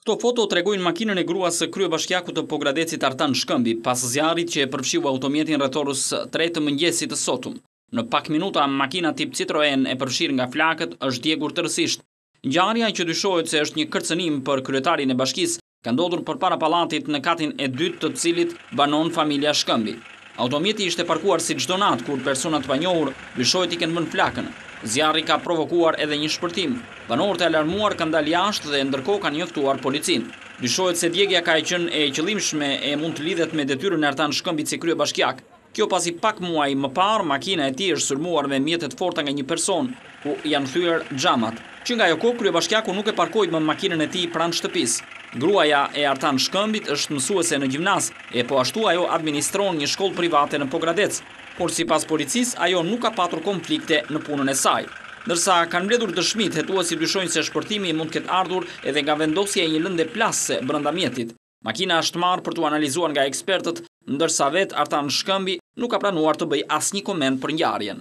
Këto foto tregojnë makinën e gruas së kryebashkiakut të Pogradecit Artan Shkëmbi, pas zjarrit që e përfshiu automjetin rreth orës 3 të mëngjesit të sotëm. Në pak minuta, makina tip Citroen e përfshirë nga flakët është djegur tërësisht. Ngjarja që dyshohet se është një kërcënim për kryetarin e bashkisë, ka ndodhur përpara pallatit në katin e dytë të cilit banon familja Shkëmbi. Automjeti ishte parkuar si çdo natë kur persona të panjohur dyshohet t'i kenë vënë flakën. Zjarri ka provokuar edhe një shpërthim. Banorët e alarmuar kanë dalë jashtë dhe ndërkohë kanë njoftuar policinë. Dyshohet se djegia ka qenë e qëllimshme e mund të lidhet me detyrën e Artan Shkëmbit si kryebashkiak. Kjo pasi pak muaj më parë makina e tij është sulmuar me mjete të forta nga një person, ku janë thyer xhamat. Që nga ajo kohë kryebashkiaku nuk e parkoi më makinën e tij pranë shtëpisë. Gruaja e Artan Shkëmbit është mësuese në gjimnaz e po ashtu ajo administron një shkollë private në Pogradec, por sipas policisë ajo nuk ka patur konflikte në punën e saj. Ndërsa kanë mbledhur dëshmitë, hetuesit dyshojnë se shpërthimi mund të ketë ardhur edhe nga vendosja e një lënde plasëse brenda mjetit. Makina është marrë për t'u analizuar nga ekspertët, ndërsa vetë Artan Shkëmbi nuk ka pranuar të bëjë asnjë koment për ngjarjen.